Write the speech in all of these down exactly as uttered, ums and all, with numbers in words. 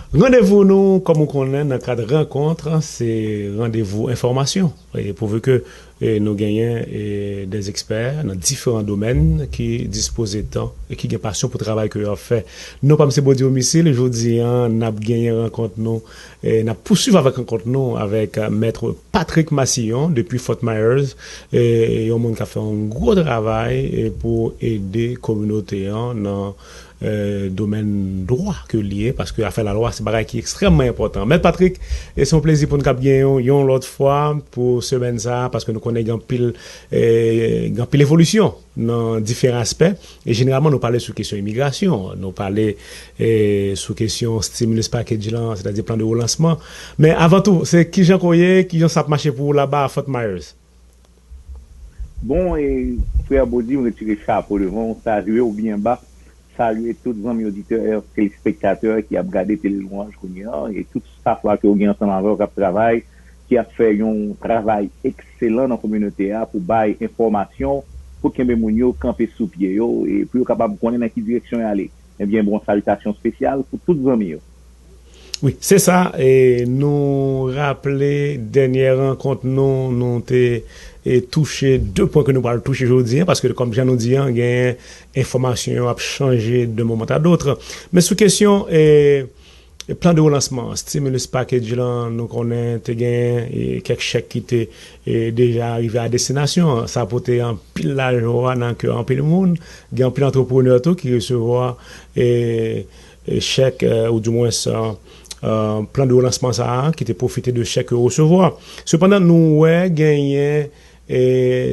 Randevou nou, kòm ou konnen, nan kad rankont, se randevou enfòmasyon. E pouvi ke e, nou genyen e, des ekspè nan diferan domèn ki dispoze tan e ki gen pasyon pou travay ke yo ap fè. Non pa m se Bondye Omisil, jodi a, n ap genyen rankont nou, e, n ap pouswiv avèk rankont nou avèk Mèt Patrick Massillon depi Fort Myers, e, yon moun k ap fè yon gwo travay e, pou ede kominote an nan e, domèn dwa ke l ye, paske afè lalwa se bagay ki ekstrèmman enpòtan. Mèt Patrick, e se yon plezi pou n k ap gen yon, yon lòt fwa pou semèn sa a, paske nou konnen gen anpil, e, gen anpil evolisyon nan diferan aspè. E jeneralman, nou pale sou kesyon imigrasyon, nou pale e, sou kesyon stimulus package lan, sètadi plan de relansman. Men avan tou, se kijan ke w ye, kijan sa ap mache pou ou laba a Fort Myers? Bon, e, frè Bodi, m retire chapo devan w, salye w byen ba, salye tout zanmi oditè e telespektatè ki ap gade Tele Lwanj kounye a, e tout staf la ke w gen ansanm avè w k ap travay, ki ap fè yon travay ekselan nan kominote a pou bay enfòmasyon, pou kenbe moun yo kanpe sou pye yo, e pou yo kapab konnen nan ki direksyon y ale. Ebyen, bon, salitasyon espesyal pou tout zanmi yo. Wi, se sa. E nou raple dènyè rankont nou, nou te e, touche de pwen ke nou pral touche jodi a, paske kòm jan nou di a, gen enfòmasyon yo ap chanje de moment à d'autres. Men sou kesyon e, plan de relansman, stimulus package lan, nou konnen te gen e, kèk chèk ki te e, deja rive a destinasyon. Sa pote anpil lajwa nan kè anpil moun. Gen anpil antreprenè tou ki resevwa e, e, chèk, e, ou dimwens e, e, plan de relansman sa a, ki te pwofite de chèk yo resevwa. Sepandan, nou wè genyen e,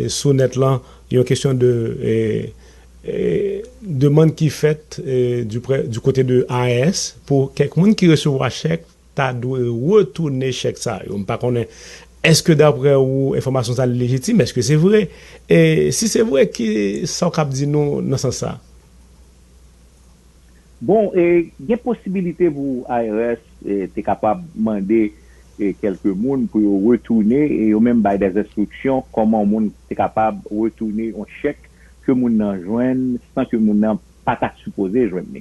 sou nèt lan yon kesyon de e, e, demann ki fèt e, du, pre- du kote de I R S pou kèk moun ki resevwa chèk ta dwe retounen chèk sa yo. M pa konnen èske daprè ou enfòmasyon sa lejitim, èske se vre? E si se vre, ki sa w kab di nou nan sans sa? Bon, e, gen posibilite pou I R S e, te kapab mande e, kèlke moun pou yo retounen e yo menm bay dè enstriksyon kòman moun te kapab retounen yon chèk ke moun nan jwenn san ke moun nan pa ta sipoze jwenn li.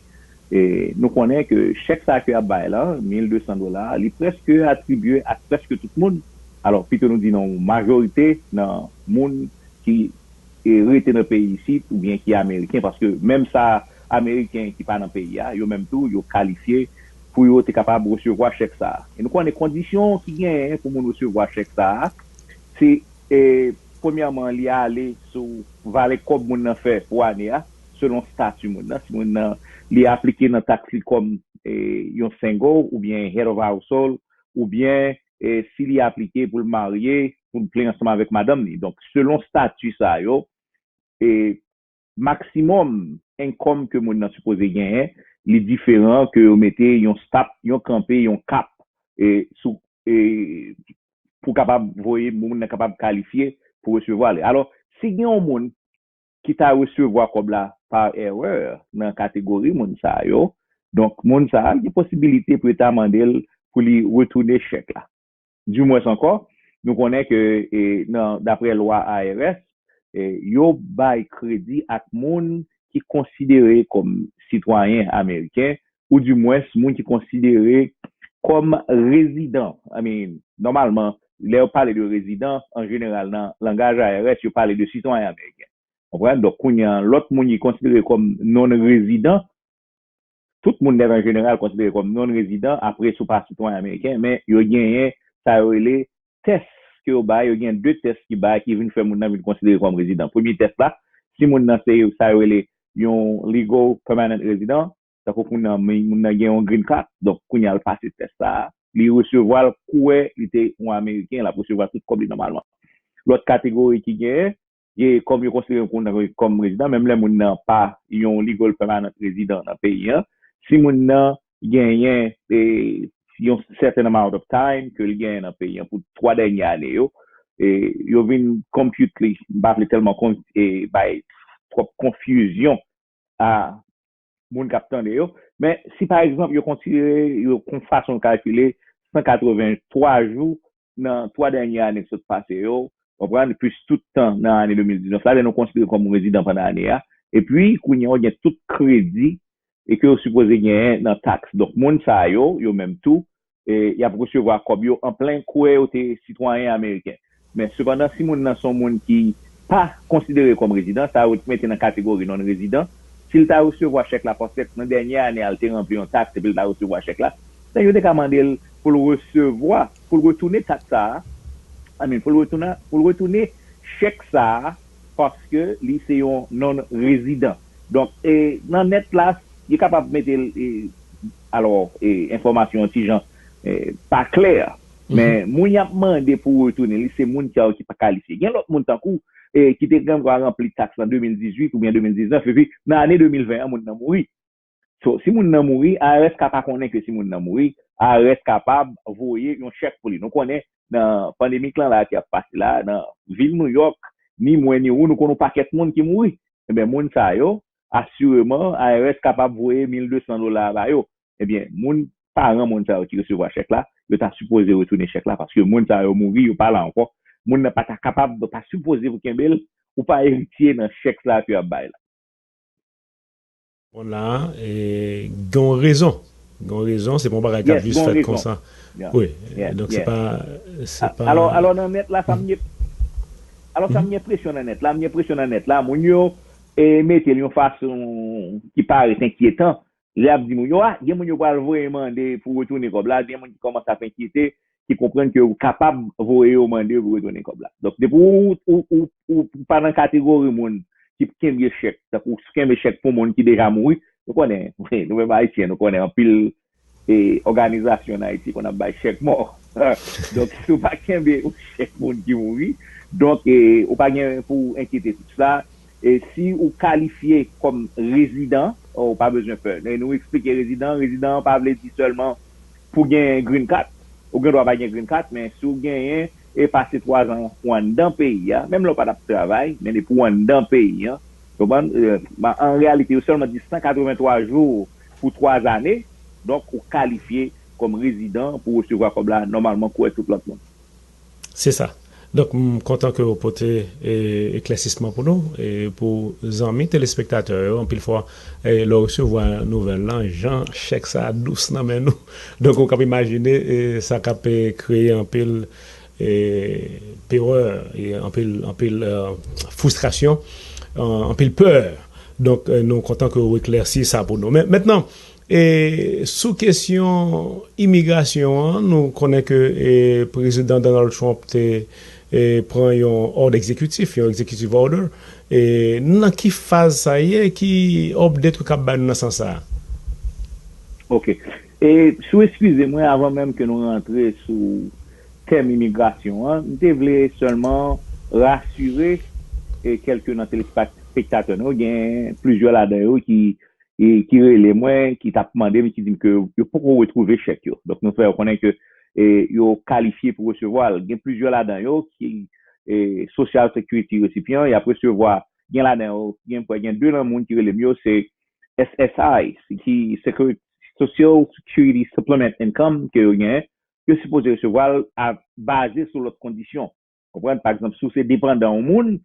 E, nou konnen ke chèk sa ke y ap bay la, mil de san dola, li prèske atribye ak prèske tout moun. Alò, pito nou di nan yon majorite nan moun ki e, rete nan peyi isit oubyen ki ameriken, paske menm sa ameriken ki pa nan peyi a, yo menm tou, yo kalifye pou yo te kapab resevwa chèk sa a. E nou konnen kondisyon ki genyen pou moun resevwa chèk sa a, se e, premyèman, li ale sou valè kòb moun nan fè pou ane a, selon stati moun nan. Si moun nan, li aplike nan taks li kòm e, yon single oubyen head of household, oubyen e, si li aplike pou l marye, pou l plen ansanm avèk madanm li. Donk, selon stati sa yo, e, maksimòm income ke moun nan sipoze genyen, li diferan ke yo mete yon stop, yon kanpe, yon cap e, sou, e, pou kapab voye moun nan kapab kalifye pou resevwa li. Alò, si gen yon moun ki ta resevwa kòb la pa erè nan kategori moun sa yo, donk moun sa a gen posibilite pou yo ta mande l pou li retounen chèk la. Dimwens ankò, nou konnen ke e, nan, daprè lwa I R S, e, yo bay kredi ak moun ki konsidere kòm sitwayen ameriken, ou dimwens moun ki konsidere kòm rezidan. I mean, nòmalman, lè yo pale de rezidan, an jeneral, nan langaj I R S, yo pale de sitwayen ameriken. Konprann? Donk, kounye a, lòt moun ki konsidere kòm non-rezidan, tout moun nèt an jeneral konsidere kòm non-rezidan, apre si w pa sitwayen ameriken, men yo genyen sa yo rele tès ke yo bay, yo gen de tès ki bay, ki vin fè moun nan vin konsidere kòm rezidan. Premye tès la, si moun nan se sa yo rele yon legal permanent resident, tankou moun nan, moun nan gen yon green card, donk kounye a l pase tès sa a, li resevwa l kouwè li te yon ameriken, l ap resevwa tout kòb li nòmalman. Lòt kategori ki genyen, e kòm yo konsidere moun nan kòm rezidan, menm lè moun nan pa yon legal permanent resident nan peyi an, si moun nan genyen e, yon certain amount of time ke li genyen nan peyi an pou twa dènye ane yo, e, yo vin compute li, m pa vle tèlman kon, e, bay twòp konfizyon a moun k ap tande yo, men si pa egzanp yo konsidere yo kon fason kalkile san katreven twa jou nan twa dènye ane k sot pase yo, konprann, plis tout tan nan ane de mil diznèf la, lè nou konsidere kòm rezidan pandan ane a, epi kounye a w gen tout kredi e ke yo sipoze genyen nan taks. Donk, moun sa yo, yo menm tou, e, y ap resevwa kòb yo an plen kouwè yo te sitwayen ameriken. Men, sepandan, si moun nan se yon moun ki pa konsidere kòm rezidan, sa yo mete nan kategori non-rezidan, si l ta resevwa chèk la, paske nan dènye ane a, l te ranpli yon taks epi l ta resevwa chèk la, men yo te ka mande l pou l resevwa, pou l retounen taks sa a, I mean, pou l retounen, pou l retounen chèk sa a, paske li se yon non-rezidan. Donk, e, nan nèt la, yo kapab mete l, e, alò, e, enfòmasyon an ti jan, e, pa klè. Men moun y ap mande pou retounen li, se moun sa yo ki pa kalifye. Gen lòt moun tankou, e, ki te gen dwa ranpli taks an de mil dizuit oubyen de mil diznèf, epi nan ane de mil ven an, moun nan mouri. So, si moun nan mouri, I R S ka pa konnen ke si moun nan mouri, I R S kapab voye yon chèk pou li. Nou konnen, nan pandemik lan la ki ap pase la, nan vil Nouyòk, ni mwen ni ou, nou konn yon pakèt moun ki mouri. Ebyen, moun sa yo, asireman, I R S kapab voye mil de san dola ba yo. Ebyen, moun, paran moun sa yo ki resevwa chèk la, yo ta sipoze retounen chèk la, paske moun sa yo mouri, yo pa la ankò. Moun nan pa ta kapab, pa sipoze pou kenbe l, ou pa eritye nan chèk sa ke y ap bay la. Bon, la, e, gen yon rezon. Gen yon rezon, se pa yon bagay k ap jis fèt konsa. Wi, donk se pa, se pa. Alò, alò, nan nèt la, sa m gen, alò, sa m gen presyon nan nèt la, m gen presyon nan nèt la, moun yo, e, mete l yon fason ki parèt enkyetan. Lè y ap di moun yo, a, gen moun yo pral voye mande pou retounen kòb la, gen moun ki kòmanse ap enkyete, ki konprann ke ou kapab voye yo mande pou retounen kòb la. Donk, depi ou, ou, ou, ou, ou pa nan kategori moun ki kenbe chèk, tankou kenbe chèk pou moun ki deja mouri, nou konnen, nou menm Ayisyen, nou konnen anpil e, òganizasyon ann Ayiti konn ap bay chèk mò. Donk, si w pa kenbe yon chèk moun ki mouri, donk, e, ou pa gen pou w enkyete sou sa. E, si ou kalifye kòm rezidan, ou pa bezwen pè. E nou eksplike rezidan, rezidan an pa vle di sèlman pou gen green card. Ou gen dwa pa gen green card, men si w genyen e pase twa zan ou anndan peyi a, menm lè w pa t ap travay, men depi w anndan peyi a, konprann? E, an reyalite, yo sèlman di san katrevenntwa jou pou twa zane, donk ou kalifye kòm rezidan pou resevwa kòb la nòmalman kouwè tout lòt moun. Se sa. Donk, m kontan ke w pote e, eklèsisman pou nou, e pou zanmi telespektatè yo, anpil fwa, e, lè w resevwa nouvèl lan, jan chèk sa a dous nan men nou. Donk, ou kab imajine e, sa k ap e, kreye anpil e, perè, e, anpil, anpil e, fristrasyon, e, anpil pè. Donk, e, nou kontan ke w eklèsi sa pou nou. Men mentnan, e, sou kesyon imigrasyon an, nou konnen ke e, Prezidan Donald Trump te e, pran yon òd egzekitif, yon executive order. E, nan ki faz sa ye, ki update ou kab bay nou nan sans sa a? Ok. E, si w eskize mwen, avan menm ke nou rantre sou tèm imigrasyon an, m te vle sèlman rasire e, kèlke nan telespektatè nou. Gen plizyè ladan yo ki e, ki rele mwen, ki t ap mande m, ki di m ke yo poko retwouve chèk yo. Donk, nou fè yo konnen ke e, yo kalifye pou resevwa l. Gen plizyè ladan yo ki e, Social Security resipyan, y ap resevwa, gen ladan yo, gen kwè, gen de nan moun ki rele m yo, se S S I, ki Secur- Social Security Supplement Income ke yo genyen, yo sipoze resevwa l a baze sou lòt kondisyon. Konprann? Pa egzanp, si w se depandan yon moun,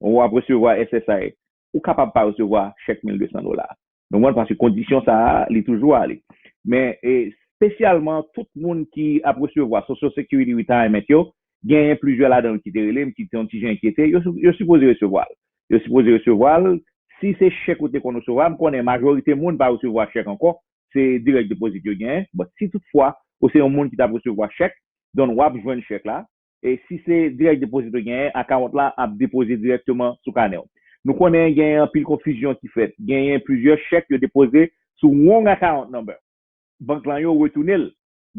w ap resevwa S S I, ou kapab pa resevwa chèk mil de san dola a. Nou konprann? Paske kondisyon sa a, li toujou ale. Men, e, espesyalman, tout moun ki ap resevwa Social Security Retirement yo, genyen plizyè ladan yo ki te rele m, ki te yon ti jan enkyete, yo, yo sipoze resevwa l. Yo sipoze resevwa l. Si se chèk ou te konn resevwa, m konnen majorite moun pa resevwa chèk ankò, se direct deposit yo genyen. But si toutfwa ou se yon moun ki t ap resevwa chèk, donk w ap jwenn chèk la. E si se direct deposit ou genyen, account la ap depoze dirèkteman sou kanè w. Nou konnen genyen anpil konfizyon ki fèt. Genyen plizyè chèk yo depoze sou wrong account number. Bank lan yo retounen l.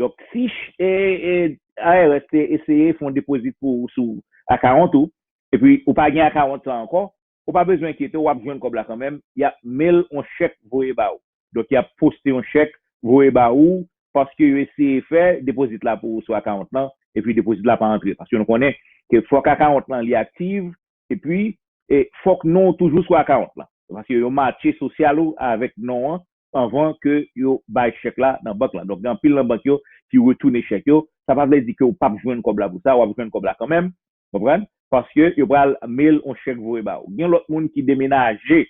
Donk, si ch- e, e, I R S te eseye fè yon depozit pou ou sou account ou, epi ou pa gen account sa ankò, ou pa bezwen enkyete w, w ap jwenn kòb la kanmenm, y ap mail yon chèk voye ba ou. Donk, y ap poste yon chèk voye ba ou, paske yo eseye fè depozit la pou ou sou account lan, epi depozit la pa antre. Paske nou konnen ke fòk account lan li aktif, epi e, fòk non w toujou sou account lan. Paske yo matche sosyal ou avèk non an anvan ke yo bay chèk la nan bank lan. Donk, gen anpil nan bank yo ki retounen chèk yo. Sa pa vle di ke w p ap jwenn kòb la pou sa, w ap jwenn kòb la kanmenm. Konprann? Paske yo pral mail yon chèk voye ba ou. Gen lòt moun ki demenaje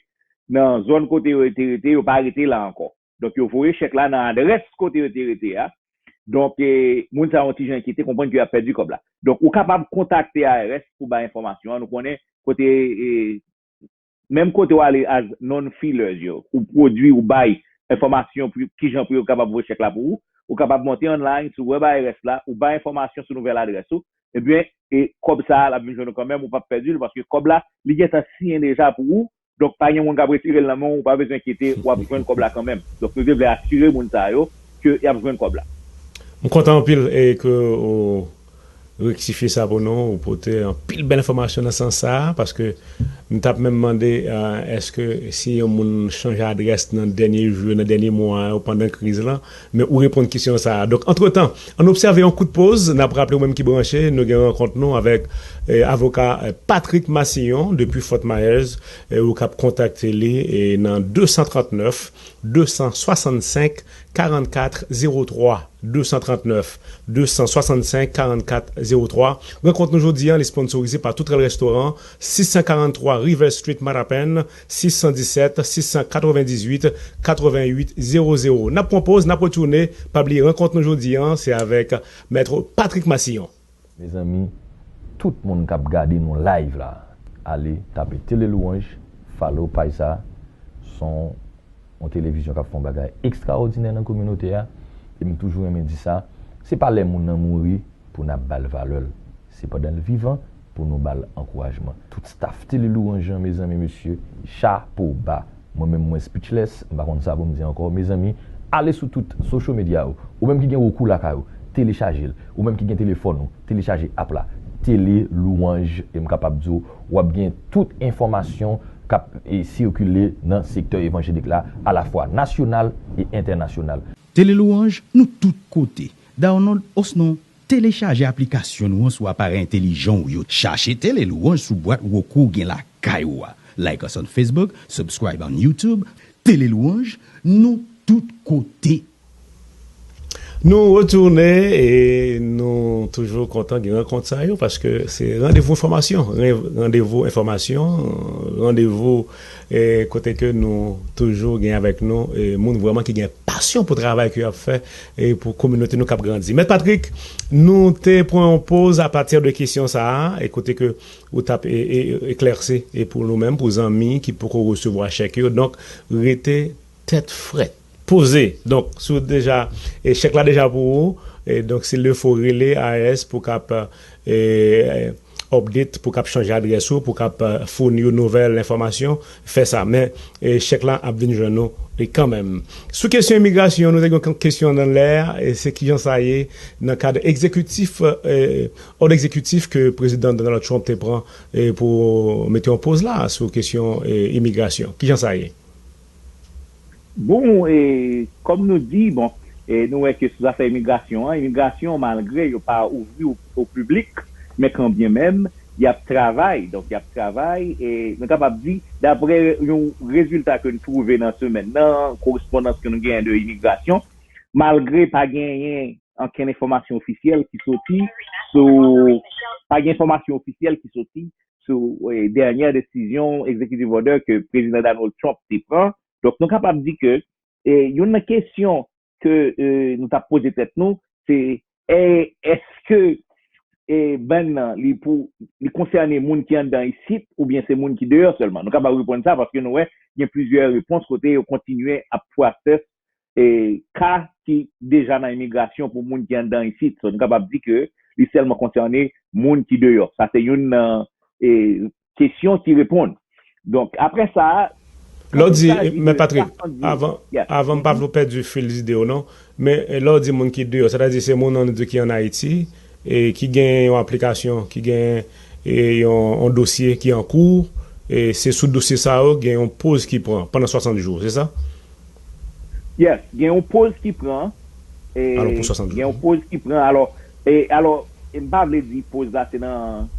nan zòn kote yo te rete, yo pa rete la ankò. Donk, yo voye chèk la nan adrès kote yo te rete a. Donk, e, moun sa yo yon ti jan enkyete, konprann ke y ap pèdi kòb la. Donk, ou kapab kontakte I R S pou bay enfòmasyon an. Nou konnen kote, e, menm kote w ale as non-fillers yo, ou pwodui, ou bay enfòmasyon pou kijan pou yo kapab voye chèk la pou ou, ou kapab monte online sou web I R S la, ou bay enfòmasyon sou nouvèl adrès ou, ebyen, e kòb sa a, l ap vin jwenn ou kanmenm, ou p ap pèdi l, paske kòb la, li gentan siyen deja pou ou, donk pa gen moun k ap retire l nan men w, ou pa bezwen enkyete, w ap jwenn kòb la kanmenm. Donk, nou te vle asire moun sa yo ke y ap jwenn kòb la. M kontan anpil e ke ou rektifye sa pou nou, ou pote anpil bèl enfòmasyon nan sans sa a, paske m t ap menm mande, eh, èske si yon moun chanje adrès nan dènye jou yo, nan dènye mwa yo, pandan kriz lan, men ou reponn kesyon sa a. Donk, antretan, ann obsève yon kout poz, n ap raple ou menm ki branche, nou gen rankont nou avèk, eh, avoka, eh, Patrick Massillon depi Fort Myers, eh, ou k ap kontakte li, eh, nan de san trannèf, de san swasannsenk, karannkat zewo twa, de san trannèf, de san swasannsenk, karannkat zewo twa. Rankont nou jodi an, li sponsorize pa Toutrèl Restoran, sis san karanntwa River Street, Matapan, sis san disèt, sis san katrevendizuit, katreventuit zewo zewo. N ap pran poz, n ap retounen. Pa bliye, rankont nou jodi an, se avèk Mèt Patrick Massillon. Mezanmi, tout moun k ap gade nou live la, ale tape Tele Louange, follow paj sa. Se yon, yon televizyon k ap fè yon bagay ekstraòdinè nan kominote a. E m toujou renmen di sa, se pa lè moun nan mouri pou n ap ba l valè l. Se pandan l vivan pou nou ba l ankourajman. Tout staff Tele Louange an, mezanmi, mesye, chapo ba. Mwen menm, mwen speechless, m pa konn sa pou m di ankò. Mezanmi, ale sou tout social media yo. Ou menm ki gen Roku lakay ou, telechaje l. Ou menm ki gen telefòn ou, telechaje app la. Tele Louange, e m kapab di w, w ap gen tout enfòmasyon k ap, e, sikile nan sektè evanjelik la, alafwa nasyonal e entènasyonal. Tele Louange, nou tout kote. Download osnon telechaje aplikasyon nou an sou aparèy entelijan w yo. Chache Tele Louange sou bwat Roku w gen lakay ou a. Like us on Facebook, subscribe on YouTube. Tele Louange, nou tout kote. Nou retounen e nou toujou kontan gen rankont sa yo, paske se randevou enfòmasyon, ren-, randevou enfòmasyon, randevou, e, kote ke nou toujou gen avèk nou, e, moun vrèman ki gen pasyon pou travay ke y ap fè e pou kominote nou k ap grandi. Mèt Patrick, nou te pran yon poz apati de kesyon sa a, e kote ke ou t ap, e, e, eklèsi, e pou nou menm, pou zanmi ki poko resevwa chèk yo. Donk, rete tèt frèt, poze. Donk, si w deja, e chèk la deja pou ou, e donk, s'il le faut, rele I R S pou k ap, e, update, pou k ap chanje adrès ou, pou k ap, e, founi w nouvèl enfòmasyon, fè sa. Men, e, chèk la ap vin jwenn ou, e, kanmenm. Sou kesyon imigrasyon, nou te gen yon kesyon nan lè, e se kijan sa ye nan kad egzekitif, e, òd egzekitif ke prezidan Donald Trump te pran, e, pou mete yon poz la sou kesyon, e, imigrasyon. Kijan sa ye? Bon, e, kòm nou di, bon, e, nou wè ke sou zafè imigrasyon an, imigrasyon, malgre yo pa ouvri o, o piblik, men kanbyen menm, y ap travay. Donk, y ap travay, e nou kapab di, daprè yon rezilta ke nou twouve nan semèn nan, korespondans ke nou genyen de imigrasyon, malgre pa genyen ankenn enfòmasyon ofisyèl ki soti sou, pa gen enfòmasyon ofisyèl ki soti sou, e, dènyè desizyon, executive order, ke prezidan Donald Trump te pran. Donk, nou kapab di ke, e, youn nan kesyon ke, e, nou t ap poze tèt nou, se, e, èske, e, ban nan, li pou, li konsène moun ki anndan isit, oubyen se moun ki deyò sèlman? Nou kapab reponn sa paske nou wè gen plizyè repons kote yo kontinye ap process, e, ka ki deja nan imigrasyon pou moun ki anndan isit. So, nou kapab di ke li sèlman konsène moun ki deyò. Sa se youn nan, e, kesyon ki reponn. Donk, apre sa, Lè w di, men Patrick, avan, avan m pa vle w pèdi fil ide w non, men, e, lè w di moun ki deyò, sètadi se moun, ann di, ki ann Ayiti, e ki gen yon aplikasyon, ki gen, e, yon, yon dosye ki an kou, e se sou dosye sa yo gen yon poz ki pran pandan swasant jou, se sa? Yes, gen yon poz ki pran. E, alò, pou swasant jou. Gen yon poz ki pran. Alò, e, alò, e m pa vle di poz la se nan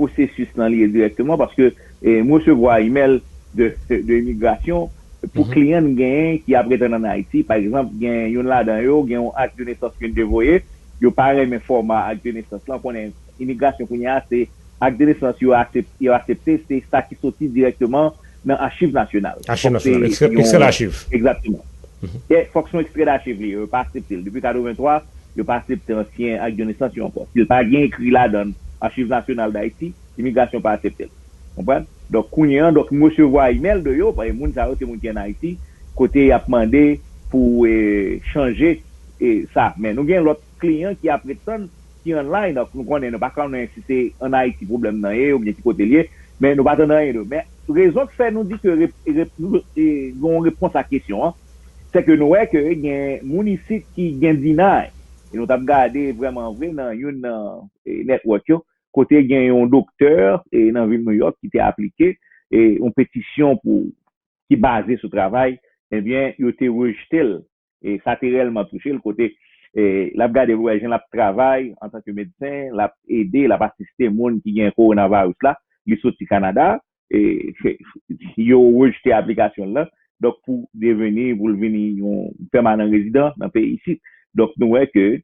pwosesis lan li ye dirèkteman, paske, e, m resevwa imèl de, de, de imigrasyon pou kliyan n genyen ki ap ret ann Ayiti. Pa egzanp, gen youn ladan yo, gen yon ak de nesans ke n te voye. Yo pa renmen fòma ak de nesans lan. Konnen imigrasyon kounye a, se ak de nesans yo aksep-, yo aksepte, se sa ki soti dirèkteman nan achiv nasyonal. Achiv nasyonal, ekstrè, ekstrè lachiv. Egzakteman. E fòk se yon ekstrè dachiv li ye, yo pa aksepte l. Depi katrevenntwa, yo pa aksepte ansyen ak de nesans yo ankò. Si l pa gen ekri ladan Achiv Nasyonal d Ayiti, imigrasyon pa aksepte l. Konprann? Donk, kounye an, donk, m resevwa imèl de yo, paske moun sa yo se moun ki ann Ayiti, kote y ap mande pou e, chanje e, sa. Men nou gen lòt kliyan ki ap ret tann, ki online, donk nou konnen, nou pa konnen si se ann Ayiti pwoblèm nan ye, oubyen ki kote l ye, men nou pa tann anyen de yo. Men rezon k fè nou di ke rep, rep, nou, e, gen yon repons a kesyon an, se ke nou wè ke gen moun isit ki gen deny. E nou t ap gade vrèman vre nan youn nan e, network yo, kote gen yon doktè e, nan vil New York ki te aplike e, yon petisyon pou ki baze sou travay, ebyen, yo te rejte l. E sa te reyèlman touche l, kote e, l ap gade pou wè jan l ap travay antanke medsen, l ap ede, l ap asiste moun ki gen kowonaviris la, li soti Kanada, e, yo rejte aplikasyon l lan. Donk, pou deveni, pou l vini yon pèmanan rezidan nan peyi isit. Donk, nou wè ke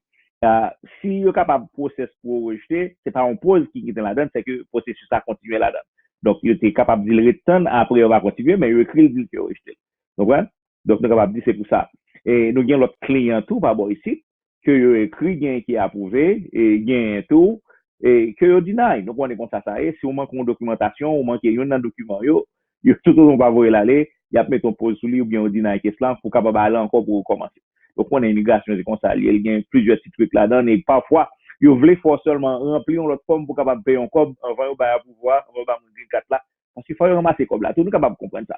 a, si yo kapab pwosès pou yo rejte, se pa yon poz ki gentan ladan, se ke pwosesis la kontinye ladan. Donk, yo te kapab di l ret tann, apre yo pa kontinye, men yo ekri l di l ke yo rejte l. Konprann? Donk, nou kapab di se pou sa. E nou gen lòt kliyan tou pa bò isit, ke yo ekri, gen ki apwouve, e gen tou, e ke yo deny. Nou konnen konsa sa ye, si w manke yon dokimantasyon, ou manke youn nan dokiman yo, yo tout otan w pa voye l ale, y ap mete yon poz sou li oubyen yo deny kes lan pou w kapab ale ankò pou rekòmanse. Donk, konnen imigrasyon se konsa li ye, li gen plizyè ti trik ladan l, e pafwa, yo vle fè w sèlman ranpli yon lòt fòm pou w kapab peye yon kòb anvan yo bay apouvwa, anvan yo ba moun green card la, paske fò yo ranmase kòb la tou, nou kapab konprann sa.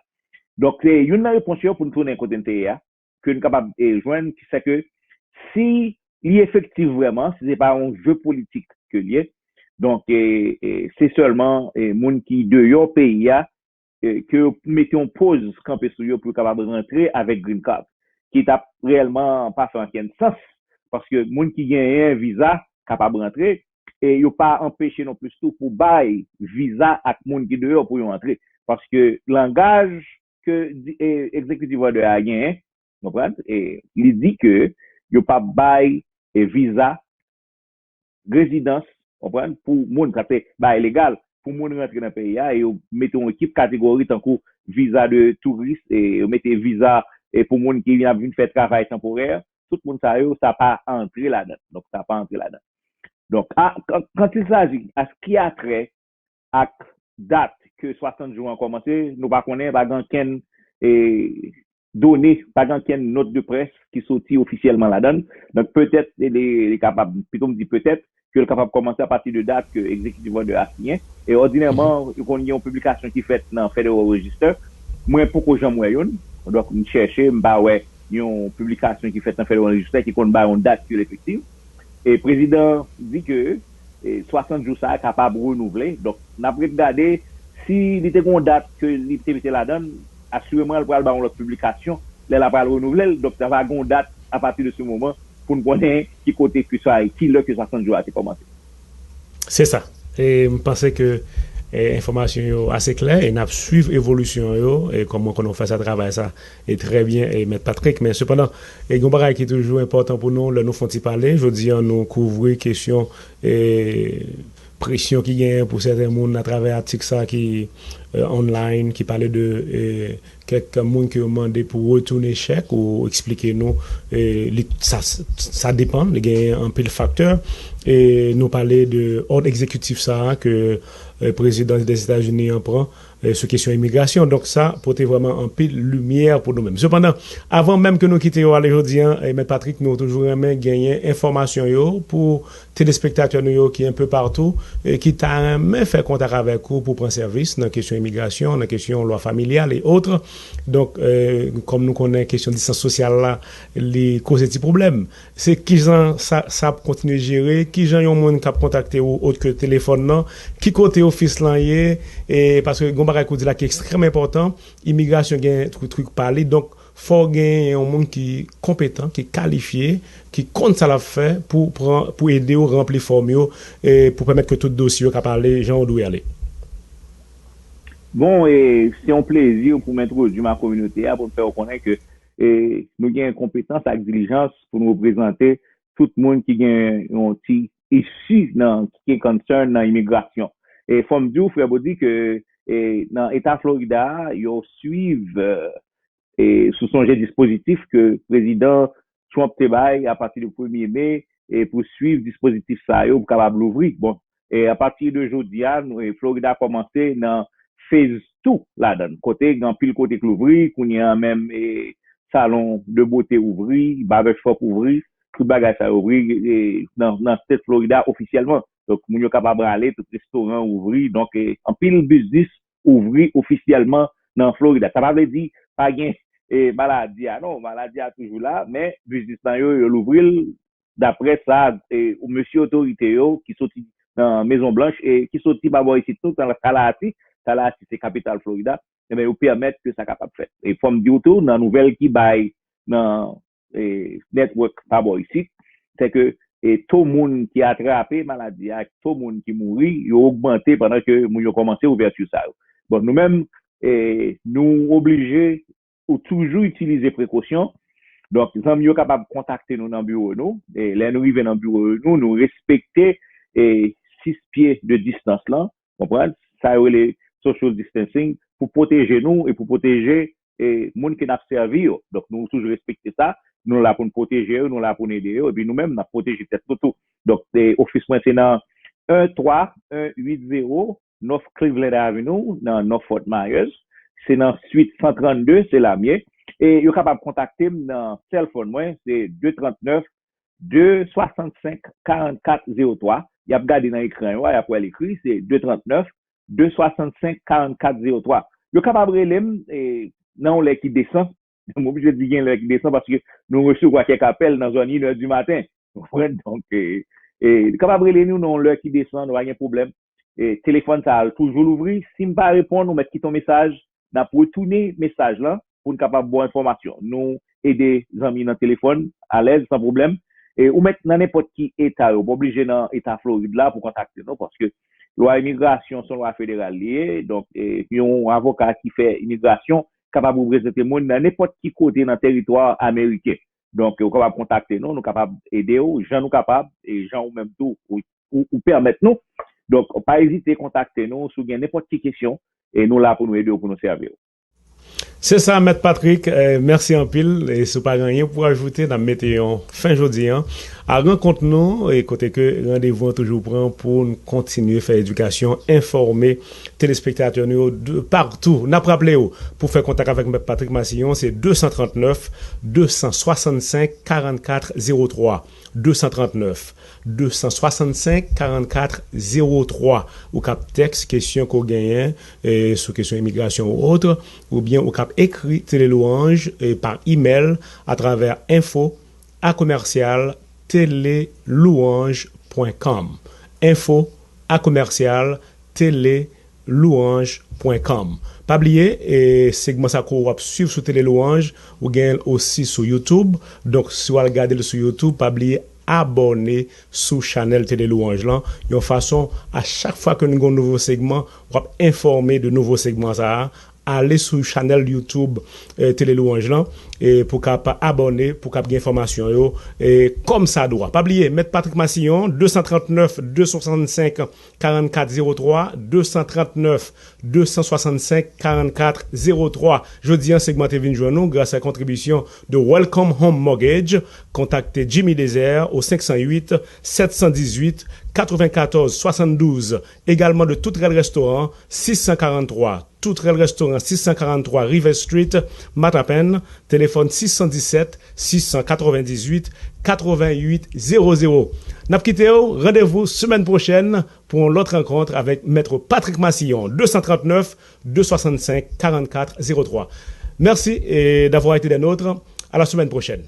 Donk, se youn nan repons yo pou n tounen kote n te ye a, ke n kapab e, jwenn, se ke si li efektif vrèman, si se pa yon je politik ke l ye, donk, e, e, se sèlman e, moun ki deyò peyi a, e, ke yo mete yon poz kanpe sou yo pou yo kapab rantre avèk green card, ki t ap reyèlman pa fè ankenn sans, paske moun ki genyen viza kapab rantre, e yo pa anpeche non plis tou pou bay viza ak moun ki deyò pou yo antre, paske langaj ke di- e, egzekitif òdè a genyen, konprann? E li di ke yo p ap bay e, viza rezidans, konprann, pou moun, sa se bagay legal, pou moun rantre nan peyi a, e yo mete yon ekip kategori tankou viza de touris, e yo mete viza e, pou moun ki vin ap vin fè travay tanporè, tout moun sa yo, sa pa antre ladan. Donk, sa pa antre ladan. Donk, a, kan, quand il s'agit, a ce qui a trait ak dat ke swasant jou an kòmanse, nou pa konnen, pa gen ankenn e, done, pa gen ankenn nòt de près ki soti ofisyèlman ladan l. Donk, petèt, li, li kapab, pito m di petèt, ke l kapab kòmanse apati de dat ke egzekitif òdè a siyen. E òdinèman, yo konn gen yon piblikasyon ki fèt nan Federal Register. Mwen poko janm wè youn. Donk, m chèche, m pa wè yon piblikasyon ki fèt nan Federal Register ki konn bay yon dat ki efektif. E prezidan di ke e, swasant jou sa a kapab renouvle. Donk, n ap ret gade si li te gen yon dat ke li te mete ladan l, asireman, l pral ba yon lòt piblikasyon lè l ap pral renouvle l. Donk, sa va gen yon dat apati de se moman pou n konnen ki kote ke sa, ki lè ke swasant jou a te kòmanse. Se sa. E m panse ke e, enfòmasyon yo ase klè e n ap swiv evolisyon yo e kòman konnen w fè sa travay sa e trè byen e Mèt Patrick. Men sepandan, e gen yon bagay ki toujou enpòtan pou nou lè nou fè yon ti pale. Jodi a, nou kouvri kesyon e presyon ki genyen pou sèten moun atravè atik sa ki e, online, ki pale de e, kèk moun ke yo mande pou retounen chèk ou eksplike nou e, li, sa, sa depann, li genyen anpil faktè. E nou pale de òd egzekitif sa a ke e, prezidan Dèzetazini an pran e, sou kesyon imigrasyon. Donk sa pote vrèman anpil limyè pou nou menm. Sepandan, avan menm ke nou kite yo ale jodi a, e, Mèt Patrick, nou toujou renmen genyen enfòmasyon yo pou telespektatè nou yo ki enpe patou e ki ta renmen fè kontak avèk ou pou pran sèvis nan kesyon imigrasyon, nan kesyon lwa familyal e otre. Donk, e, kòm nou konnen kesyon distans sosyal la, li koze ti pwoblèm. Se kijan sa, sa ap kontinye jere, kijan yon moun k ap kontakte ou ot ke telefòn nan, ki kote ofis lan ye, e paske gen yon bagay ke w di la ki ekstrèm enpòtan, imigrasyon gen trik, trik pa li, donk fò w gen yon moun ki konpetan, ki kalifye, ki konn sa l ap fè pou pran, pou ede w ranpli fòm yo, e pou pèmèt ke tout dosye yo ka pale jan yo dwe ale. Bon, e se yon plezi pou m entwodui m a kominote a, pou m fè yo konnen ke e nou gen konpetans ak dilijans pou nou reprezante tout moun ki gen yon ti issue nan ki gen concern nan imigrasyon. E fò m di w, frè Body, ke e nan eta Florida a, yo swiv e, e, si w sonje dispozitif ke prezidan Trump te bay apati de premye me, e, pou swiv dispozitif sa yo pou kapab louvri. Bon, e, apati de jodi a, nou, e, Florida kòmanse nan phase two ladan l. Kote gen anpil kote k louvri, kounye a menm, e, salon de bote ouvri, barbershop ouvri, tout bagay sa yo ouvri, e, nan, nan state Florida ofisyèlman. Donk, moun yo kapab ale, tout restoran ouvri. Donk, e, anpil biznis ouvri ofisyèlman nan Florida. Sa pa vle di pa gen, e, maladi a. Non, maladi a toujou la, men biznis lan yo, yo louvri l dapre sa, e, mesye otorite yo ki soti nan Mezon Blanch e ki soti pa bò isit tou, Tallahassee, Tallahassee se kapital Florida, ebyen, yo pèmèt ke sa kapab fèt. E fò m di w tou, nan nouvèl ki bay nan, e, network pa bò isit, se ke, e, to moun ki atrape maladi a ak to moun ki mouri, yo ogmante pandan ke moun yo kòmanse ouvèti sa yo. Bon, nou menm, e, nou oblije ou toujou itilize prekosyon. Donk, zanmi yo kapab kontakte nou nan biwo nou. E lè nou rive nan biwo nou, nou respekte, e, sis pye de distans lan, konprann? Sa yo rele social distancing, pou pwoteje nou e pou pwoteje, e, moun ke n ap sèvi yo. Donk, nou toujou respekte sa. Nou la pou n pwoteje yo, nou la pou n ede yo, epi nou menm, n ap pwoteje tèt nou tou. Donk, e, ofis mwen se nan un trois un huit zéro North Cleveland Avenue, nan North Fort Myers. Se nan suite cent trente-deux, se la m ye. E yo kapab kontakte m nan cell phone mwen, se deux trente-neuf, deux soixante-cinq, quarante-quatre zéro trois. Y ap gade nan ekran yo a, y ap wè l ekri, se deux trente-neuf, deux soixante-cinq, quarante-quatre zéro trois. Yo kapab rele m, e, nan yon lè ki desan. M oblije di gen lè ki desan paske nou resevwa kèk apèl nan zòn inè di maten. Ou konprann? Donk, e, e, yo kapab rele nou nan yon lè ki desan, nou pa gen pwoblèm. E, telefòn sa a toujou louvri. Si m pa reponn, ou mèt kite yon mesaj. N ap retounen mesaj lan pou n kapab ba w enfòmasyon. Nou ede zanmi nan telefòn, alèz, san pwoblèm. E ou mèt nan nenpòt ki eta yo. Ou pa oblije nan eta Florid la pou kontakte nou, paske lwa imigrasyon se yon lwa federal li ye. Donk, e, yon avoka ki fè imigrasyon kapab reprezante moun nan nenpòt ki kote nan teritwa ameriken. Donk, ou kapab kontakte nou, nou kapab ede w, jan nou kapab, e jan ou menm tou, ou, ou, ou pèmèt nou. Donk, pa ezite kontakte nou si w gen nenpòt ki kesyon, e nou la pou nou ede w, pou nou sèvi w. Se sa, Mèt Patrick, eh, mèsi anpil. E si w pa gen anyen pou ajoute, n ap mete yon fen jodi a a rankont nou, e kote ke randevou an toujou pran pou n kontinye fè edikasyon, enfòme telespektatè nou yo de patou. N ap raple w, pou fè kontak avèk Mèt Patrick Massillon, se deux cent trente-neuf, deux cent soixante-cinq, quarante-quatre zéro trois. Deux cent trente-neuf, deux cent soixante-cinq, quarante-quatre zéro trois. Ou kab tèks kesyon ke w genyen, e, sou kesyon imigrasyon ou autre, oubyen ou kab ekri Télé Louange, e, pa imèl atravè info à commercial télé louange point com. Info à commercial télé louange point com. Pa bliye, e, segman sa ke w ap swiv sou Télé Louange, ou gen l osi sou YouTube. Donk, si w al gade l sou YouTube, pa bliye abòne sou chanèl Télé Louange lan. Yon fason, a chak fwa ke nou gen yon nouvo segman, w ap enfòme de nouvo segman sa a. Ale sou chanèl YouTube, e, Télé Louange lan, e, pou kab abòne, pou kab gen enfòmasyon yo, e, kòm sa dwa. Pa bliye, Mèt Patrick Massillon, deux cent trente-neuf, deux cent soixante-cinq, quarante-quatre zéro trois, deux cent trente-neuf, deux cent soixante-cinq, quarante-quatre zéro trois. Jodi a, segman te vin jwenn nou gras a kontribisyon de Welcome Home Mortgage. Kontakte Jimmy Désert au cinq cent huit, sept cent dix-huit, quatre-vingt-quatorze soixante-douze. Également de Toutrelle Restaurant, six cent quarante-trois, Toutrelle Restaurant, six cent quarante-trois River Street, Matapan, téléphone six cent dix-sept, six cent quatre-vingt-dix-huit, quatre-vingt-huit zéro zéro. N ap kite w, randevou semèn pwochèn pou yon lòt rankont avèk Mèt Patrick Massillon, deux cent trente-neuf, deux cent soixante-cinq, quarante-quatre zéro trois. Merci, et d'avoir été des nôtres. À la semaine prochaine.